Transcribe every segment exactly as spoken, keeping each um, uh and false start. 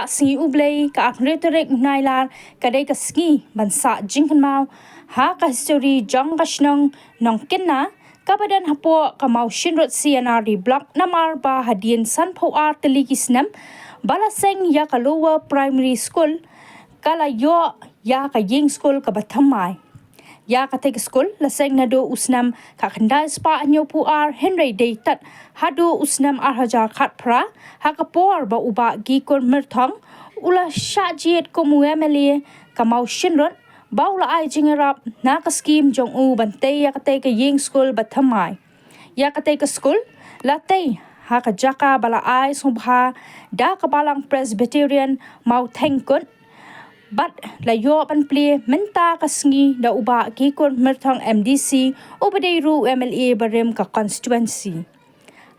Sngi U Blei ka arphew tarik Nailar ka dei ka sngi ban sah jingkynmaw ha ka histori jong ka shnong Nongkynna kaba don hapoh ka Mawshynrut C and R D Block namar ba hadien sanphew ar tylli ki snem ba la seng ïa ka Lower Primary School ka la ïoh ïa ka ïing skul kaba thymmai. Ïa katei ka skul la seng naduh u snem khatkhyndai spah hynñiewphew ar hynrei dei tad haduh u snem ar hajar khatphra ha ka por ba u Bah Gekur Myrthong u la shah jied kum u M L A ka Mawshynrut ba u la ai jingïarap na ka skhim jong u ban tei ïa katei ka ïing skul ba thymmai. Ïa katei ka skul la tei ha ka jaka ba la ai sngewbha da ka Balang Presbyterian Mawthengkut bad la ïoh ban plie mynta ka sngi da u Bah Gekur Myrthong M D C uba dei ruh u M L A barim ka constituency.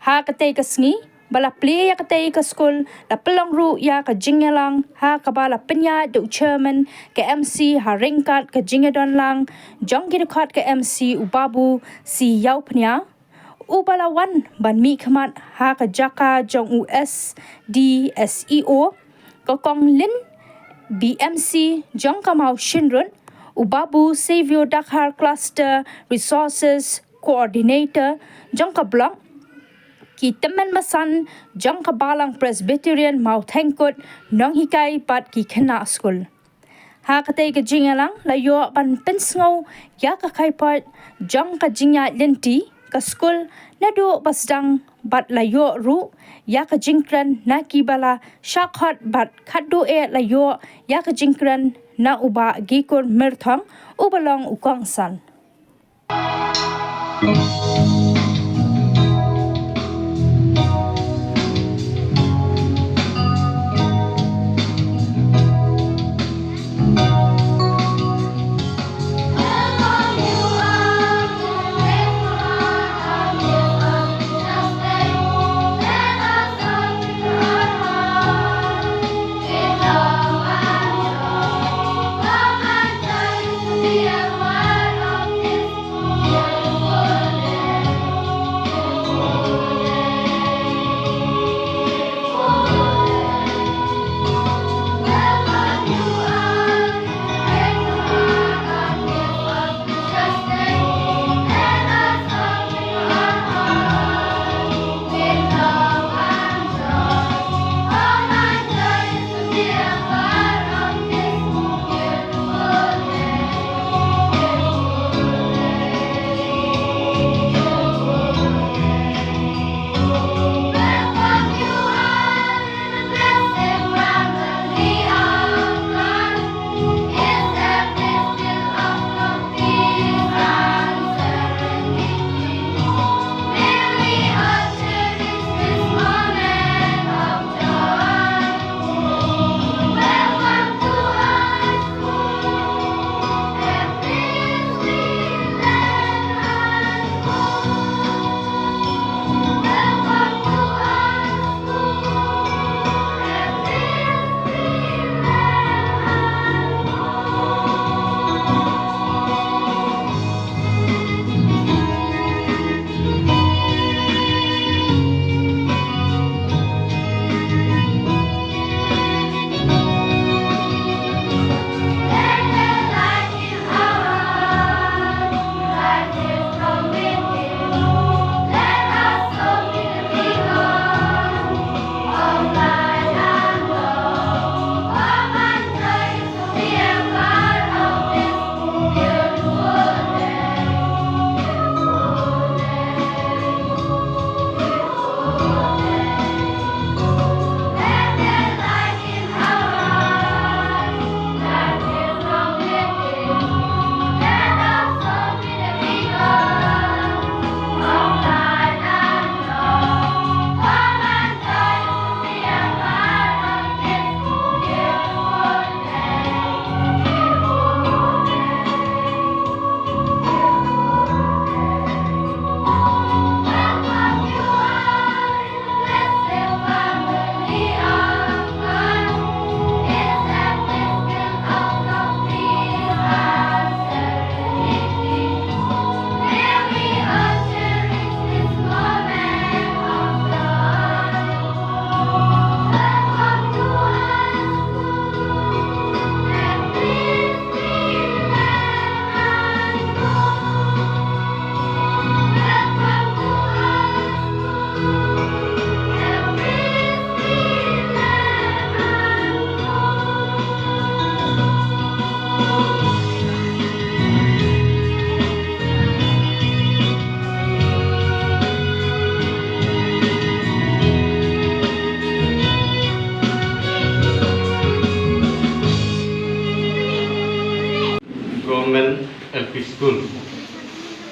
Ha katei ka sngi ba la plie ïa katei ka skul la pynlong ruh ïa ka jingïalang ha kaba la pynïaid da u chairman ka M C ha ryngkat ka jingïadonlang jong ki dkhot ka M C u Babu C Ïawphnia uba la wan ban mihkhmat ha ka jaka jong u S D S E O ka Kong Lin B M C jong ka Mawshynrut, u Babu Savio Dkhar Cluster Resources Coordinator jong ka block, ki tymmen basan jong ka Balang Presbyterian Mawthengkut, nonghikai bad ki khynnah skul. Ha katei ka jingïalang la ïoh ban pynsngew ïa ka khaïi pait jong ka jingïaid lynti ka skul naduh ba sdang bad la ïoh ruh ïa ka jingkren na kiba la shah khot bad khatduh eh la ïoh ïa ka jingkren na u Bah Gekur Myrthong uba long u kongsan.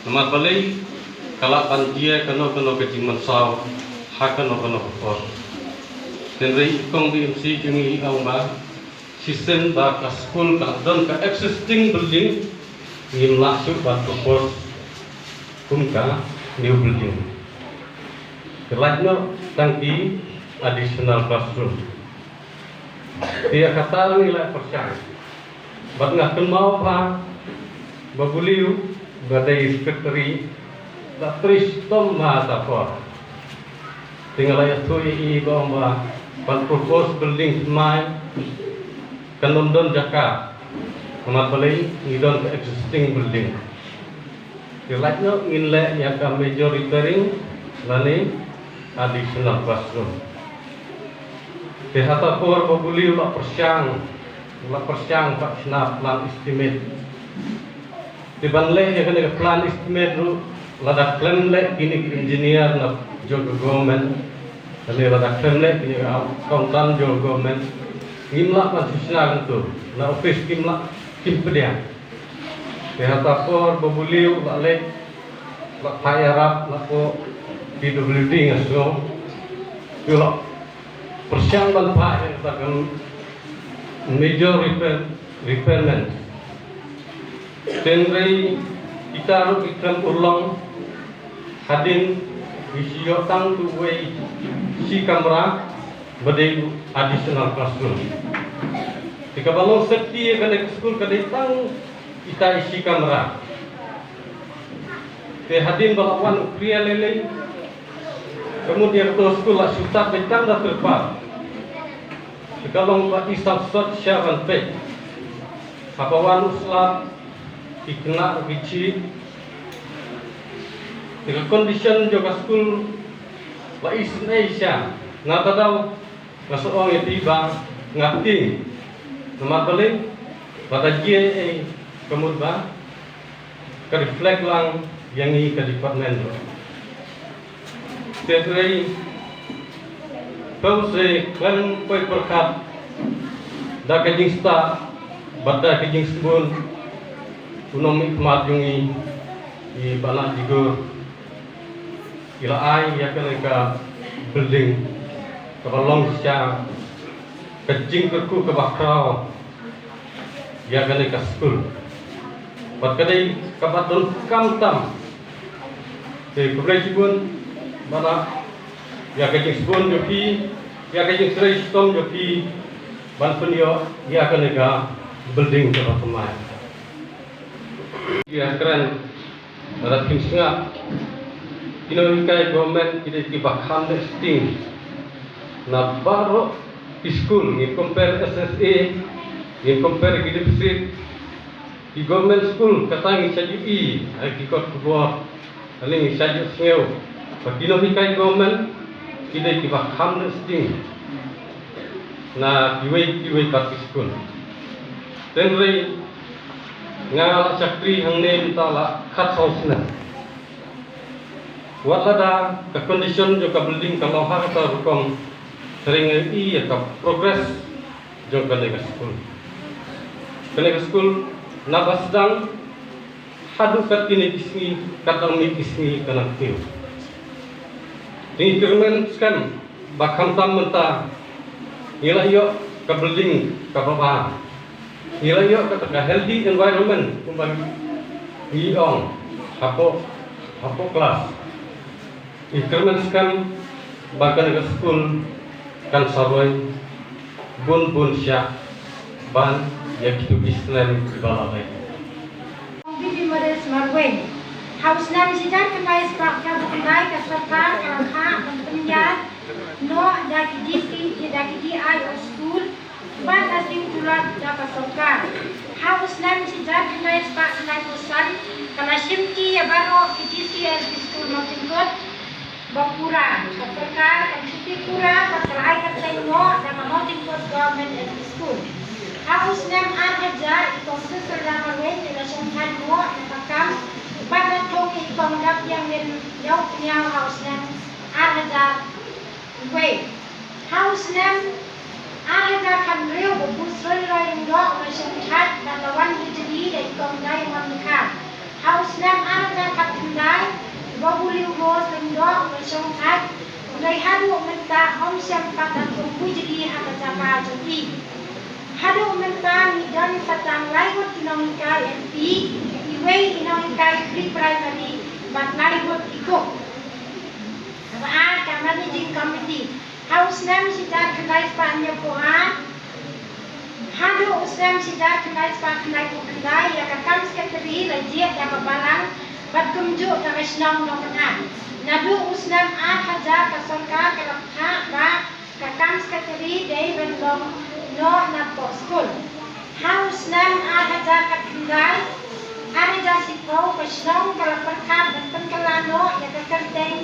Namar balei ka lah ban jia kano kano ka jingmynsaw ha kano kano ka por. Hynrei i kong D M C jong ngi i ong ba shisien ba ka skul ka don ka existing building, ngim lah shuh ban propose kum ka new building. Ka lait noh tang ki additional classroom. Te ïa kata ngi la pyrshang. Bad nga kynmaw ba, ba Buliu ba dei secretary, la trei shitom ha ta por. Te nga la ïathuh ïa i ba ong ba ban propose building thymmai kan ym don jaka. Namar balei ngi don ka existing building. Te lait noh ngin leh ïa ka major repairing lane additional classroom. Te ha ta por ba Buliu la pyrshang, la pyrshang ba shna plan estimate. Te ban leh ïa kane ka plan estimate ruh lada khlem leh kine ki engineer na jong ka government, lane lada khlem leh kine ki accountant jong ka government, ngim lah ban shu shna kumto. Na office kim lah, kim pdiang. Te ha ta por ba Buliu la leit, la phah ïarap na ka P W D nga sngew. Te la pyrshang ban phah ïa kata ka major repair, repairment. Hynrei kita ruh ki khlem urlong, hadien ngi shu ïoh tang uwei shi kamra ba dei additional classroom. Te kaba long safety ïa kane ka skul ka dei tang itai shi kamra. Te hadien ba la wan u Priya Lele, ka mut ïa kato skul la shu tap beit tang da tirpal. Te ka long ba i sngewsot sha ban peit. Haba wan u slap, ki khynnah ruh ki shih. Te ka condition jong ka skul la isynei sha. Nga ta daw nga sa ong ïa phi ba nga tieng. Namar balei? Ba da jia ei ka mut ba ka reflect lang ïa ngi ka department ruh. Te hynrei pynban khlem poi pyrkhat da ka jingstad bad da ka jingsbun u nongmihkhmat jong ngi, i Bah Nahjigur, i la ai ïa kane ka building kaba long shisha ka jingkyrkhu kaba khraw ïa kane ka skul. Bad ka dei kaba donkam tam. Te khublei shibun Bah Nah ïa ka jingsbun jong phi, ïa ka jingtrei shitom jong phi ban pynïoh ïa kane ka building kaba thymmai. Ïa kren Lada phin sngap, ki nonghikai government ki dei kiba kham leh sting na baroh ki skul. Ngin compare S S A, ngin compare ki deficit. Ki government skul kata ngi shait ïohi ha ki kot khubor, lane ngi shait ïohsngew ba ki nonghikai government ki dei kiba kham leh sting na kiwei kiwei pat ki skul. Hynrei nga la shakri hangne mynta la khatsaw snem. Wat lada ka condition jong ka building ka long ha kata rukom, hynrei nga ïohi ïa ka progress jong kane ka skul. Kane ka skul naba sdang haduh kat kine ki sngi, kat dang mih ki sngi ka nang kiew. Te ngi kyrmen skhem ba khamtam mynta ngi la ïoh ka building kaba bha, ngi la ïoh kata ka healthy environment kumba ngi ong hapoh, hapoh klas. Ngi kyrmen skhem ba kane ka skul kan sa roi bun bun shah ban ïa kito ki snem kiba la leit. Bibi Moses Marwein. Ha u snem shi hajar khyndai spah phra phew khyndai ka sorkar ka la khah ban pynïar noh da ki D C, da ki D I O school bad la siew tulop da ka sorkar. Ha u snem shi hajar khyndai spah khyndai phew san ka la shim ki ïa baroh ki D C L P school Mawjyngot ba pura. Ka sorkar kan shuti pura bad ka la ai kyrteng noh da ka Mawjyngot Government L P School. Ha u snem ar hajar i Kong Sir Sardar Marwein i la shongthait noh na ka kam bad la thung i Kong Dap Ïang Lin Ïew Pynïaw ha u snem ar hajar wei. Ha u snem ar hajar khathynriew u Bah Sroi Roy Lyngdoh u la shongthait bad la wan btidi da i Kong Diamond Dkhar. Ha u snem ar hajar khatkhyndai, i Bah Liu Rose Lyngdoh, u la shong thait, hynrei haduh mynta ym shym pat da thung bujli ha ka jaka jong i. Haduh mynta ngi don sa tang lai ngut ki nonghikai L P, iwei i nonghikai pre-primary, bad lai ngut ki cook. Kaba ar, ka managing committee. Ha u snem shi hajar khyndai spah hynñiewphew ar haduh u snem shi hajar khyndai spah khyndaiphew khyndai, ïa ka kam secretary la jied da ka balang bad kumjuh da ka shnong Nongkyndang. Naduh u snem ar hajar ka sorkar ka la phah ba ka kam secretary dei ban long noh napoh skul. Ha u snem ar hajar khatkhyndai, ar hajar shiphew, ka shnong ka la pyrkhat ban pynkylla noh ïa ka kyrteng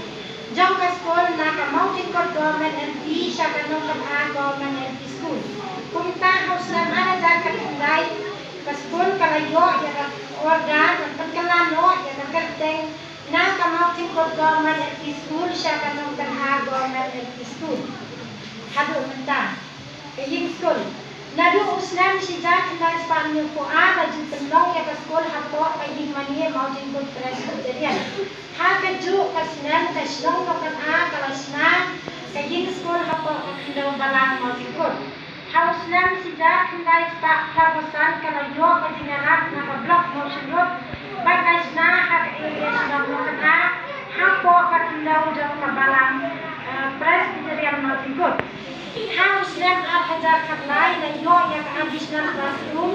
jong ka skul na ka Mawjyngut Government L P sha ka Nongkyndang Government L P School. Kumta ha u snem ar hajar khatkhyndai, ka skul ka la ïoh ïa ka order ban pynkylla noh ïa ka kyrteng na ka Mawjyngut Government L P School sha ka Nongkyndang Government L P School. Haduh mynta, ka ïing skul. Naduh u snem shi hajar khyndai spah hynñiewphew ar la ju pynlong ïa ka skul hapoh ka ïing mane Mawjyngut Presbyterian. Ha kajuh ka snem ka shnong Nongkyndang ka la shna ka ïing skul hapoh ka khyndew balang Mawjyngut. Ha u snem shi hajar khyndai spah phra phew san ka la ïoh ka jingïarap na ka Block Mawshynrut bad ka shna ha ka area shnong Nongkyndang hapoh ka khyndew jong ka balang, eh, Presbyterian Mawjyngut. Ha u snem ar hajar khatlai la ïoh ïa ka additional classroom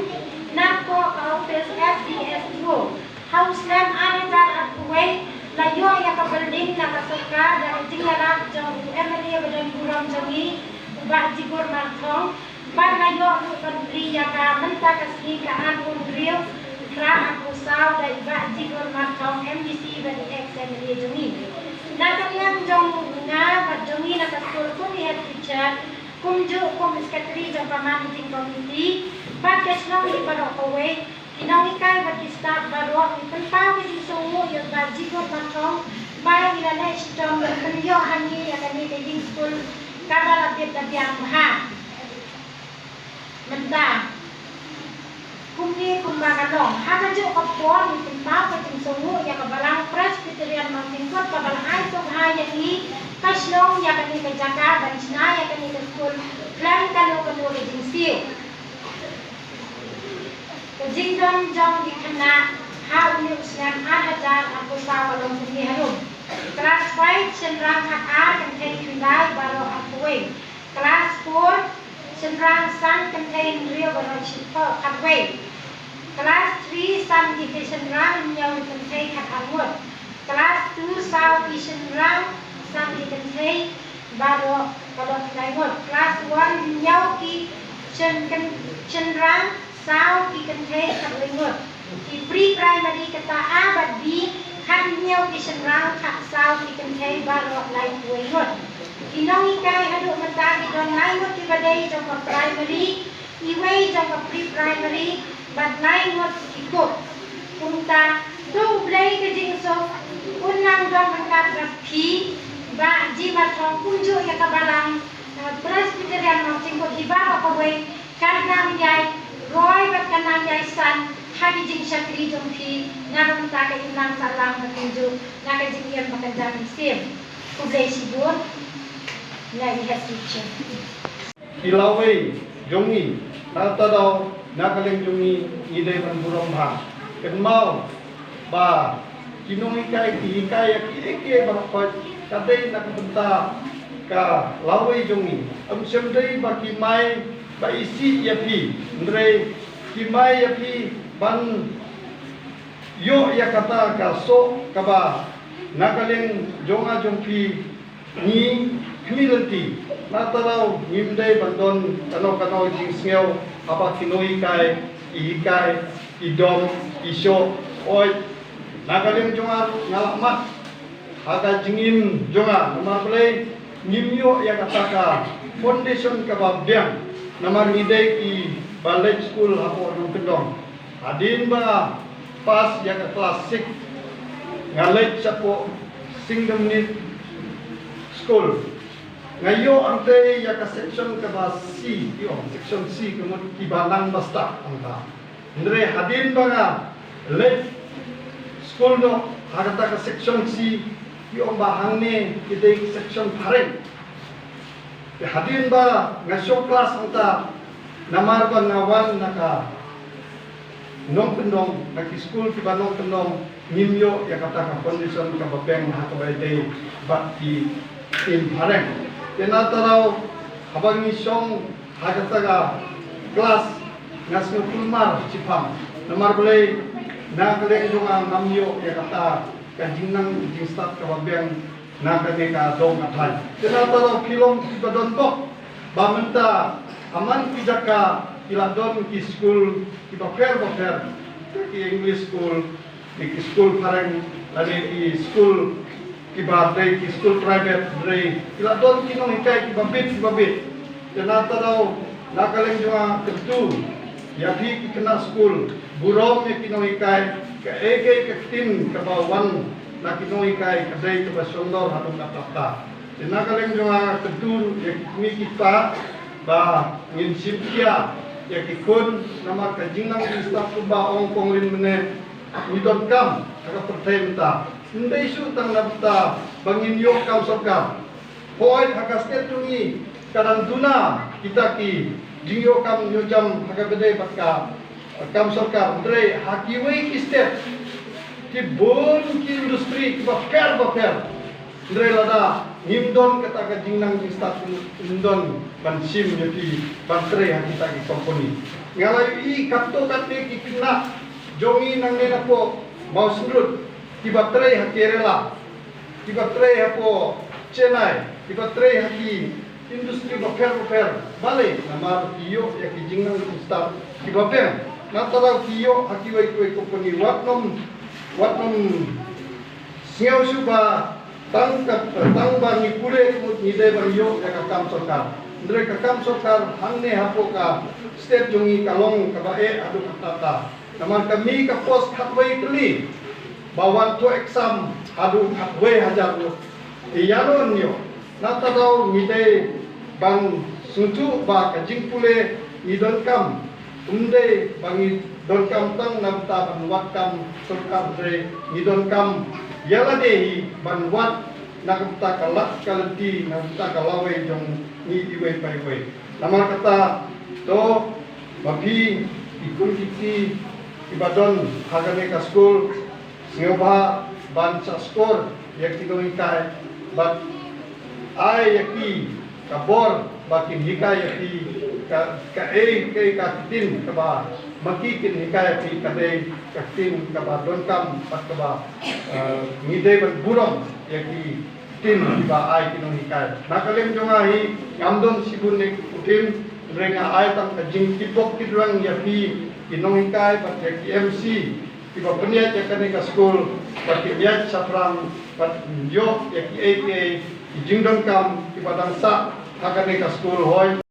napoh ka office S D S E O. Ha u snem ar hajar arphew wei la ïoh ïa ka building na ka sorkar da ka jingïarap jong u M L A ba don burom jong ngi, u Bah Jigur Marthong, bad la ïoh ruh ban plie ïa ka mynta ka sngi ka arphew hynriew Phra arphew saw da i Bah Jigur Marthong M D C bad i ex M L A jong ngi. Na ka liang jong nga bad jong ngi na ka skul kum i head teacher, kumjuh kum i secretary jong ka managing committee bad ka shnong hi baroh kawei, ki nonghikai bad ki staff baroh, ngi pynpaw ka jingsngewnguh ïa u Bah Jigur Marthong ba i la leh shitom ban pynïoh ha ngi ïa kane ka ïing skul kaba la bit la biang bha. Mynta, kumne kumba ka long, ha kajuh ka por ngi pynpaw ka jingsngewnguh ïa ka Balang Presbyterian Mawjyngut kaba la ai sngewbha ïa ngi ka shnong ïa kane ka jaka ban shna ïa kane ka skul khlem kano kano ka jingsiew. Ka jingdon jong ki khynnah ha une u snem ar hajar arphew saw ka long kumne harum. Klas five shynrang khatar kynthei khyndai baroh arphew wei. Klas four shynrang san kynthei hynriew baroh shiphew khatwei. Klas three san kynthei shynrang hynñiew kynthei khatar ngut. Klas two saw ki shynrang san ki kynthei baroh baroh khyndai ngut. Klas one hynñiew ki shyn-, kyn-, shynrang saw ki kynthei khatwei ngut. Ki pre-primary kata A bad B khathynñiew ki shynrang khatsaw ki kynthei baroh laiphew wei ngut. Ki nonghikai haduh mynta ki don lai ngut kiba dei jong ka primary, iwei jong ka pre-primary bad lai ngut ki cook. Kumta to U Blei ka jingsuk un nang don ryngkat bad phi, Bah G. Marthong, kumjuh ïa ka Balang, eh, Presbyterian Mawjyngut hi baroh kawei, kan nang ïai roi bad kan nang ïai san ha ki jingshakri jong phi na ka bynta ka imlang sahlang bad kumjuh na ka jingim ba kan jan mynsiem. Khublei shibun. Nga i head teacher. Ki lawei jong ngi, na ka daw, na ka liang jong ngi, ngi dei ban burom bha. Kynmaw ba ki nonghikai ki hikai ïa kiei kiei baroh khoit, ka dei na ka bynta ka lawei jong ngi. Ym shym dei ba ki mai ba isih ïa phi, hynrei ki mai ïa phi ban ïoh ïa kata ka soh kaba na ka liang jong nga jong phi ngi khmih lynti. Na ka daw ngim dei ban don kano kano jingsngew haba ki nonghikai ki hikai, ki dom, ki shoh. Oi, na ka liang jong nga ruh nga lah mad ha ka jingim jong nga, namar balei ngim ïoh ïa kata ka foundation kaba biang, namar ngi dei kiba leit skul hapoh nongkyndong. Hadien ba nga pass ïa ka klas six, nga leit shapoh Syngdamnit School. Nga ïoh hangtei ïa ka section kaba C, ïoh section C, ka mut kiba nang ba stad hangta. Hynrei hadien ba nga leit Skul noh ha kata ka section C, ki ong ba hangne ki dei section phareng. Te hadien ba nga shong klas hangta, namar ba nga wan na ka nongkyndong, na ki skul kiba nongkyndong, ngim ïoh ïa kata ka foundation kaba beng ha kaba ïadei bad ki tim phareng. Te na thaw haba ngi shong ha kata ka klas, nga sngew kulmar shipang. Namar balei? Na ka liang jong nga ngam ïoh ïa kata ka jingnang jingstad kaba beng na kane ka dong ka thaiñ. Te na thaw ki long kiba don bok ba mynta ha man ki jaka ki la don ki skul kiba pher bapher, ki English school, ki skul phareng, lane ki skul kiba dei ki skul private, hynrei ki la don ki nonghikai kiba bit kiba bit. Te na thaw na ka liang jong nga kyntu ïa phi ki khynnah skul, burom ïa ki nonghikai, kaei kaei ka ktien kaba wan na ki nonghikai ka dei kaba shongdor haduh katta katta. Te na ka liang jong nga kyntu ïa ki kmie ki kpa ba ngin shim khia ïa ki khun, namar ka jingnang jingstad kumba ong Kong Lin mynne, ngi donkam ha ka pyrthei mynta. Ym dei shuh tang na bynta ba ngin ïoh kam sorkar. Hooid, ha ka state jong ngi ka dang duna kita ki jingïoh kam ïoh jam ha kaba ïadei bad ka kam sorkar, hynrei ha kiwei ki state ki bun ki industry kiba pher bapher. Hynrei lada ngim don kata ka jingnang jingstad, ngim don ban shim ïa phi ban trei ha kita ki company. Nga la ïohi katto katne ki khynnah jong ngi nangne napoh Mawsynrut kiba trei ha Kerala, kiba trei hapoh Chennai, kiba trei ha ki industry bapher bapher. Balei? Namar ki ïoh ïa ki jingnang jingstad kiba beng. Na thaw ki ïoh ha kiwei kiwei company, wat nym, wat nym sngew shuh ba tang ka, tang ba ngi pule ka mut ngi dei ban ïoh ïa ka kam sorkar. Hynrei ka kam sorkar hangne hapoh ka state jong ngi ka long kaba eh haduh katta katta. Namar ka mih ka post khatwei tylli ba wan thoh exam haduh khatwei hajar ngut. Te ïa lade ïoh. Na thaw ngi dei ban sngewthuh ba ka jingpule ngi donkam, ym dei ba ngi donkam tang na bynta ban wad kam sorkar, hynrei ngi donkam ïa lade hi ban wad na ka bynta ka lad ka lynti, na ka bynta ka lawei jong ngi iwei pa iwei. Namar kata, to ma phi ki khun ki kti kiba don ha kane ka skul, sngewbha ban shah shkor ïa ki nonghikai bad ai ïa ki ka bor ba kin hikai ïa phi ka, kaei kaei ka ktien kaba ma ki kin hikai ïa phi ka dei ka ktien kaba donkam bad kaba, eh, ngi dei ban burom ïa ki ktien kiba ai ki nonghikai. Na ka liang jong nga hi ngam don shibun ne ki ktien, hynrei nga ai tang ka jingtip bok tip rwiang ïa phi ki nonghikai bad ïa ki M C kiba pynïaid ïa kane ka skul, bad ki ïaid shaphrang bad ïoh ïa kiei kiei ki jingdonkam kiba dang sah ha kane ka skul. Hooid.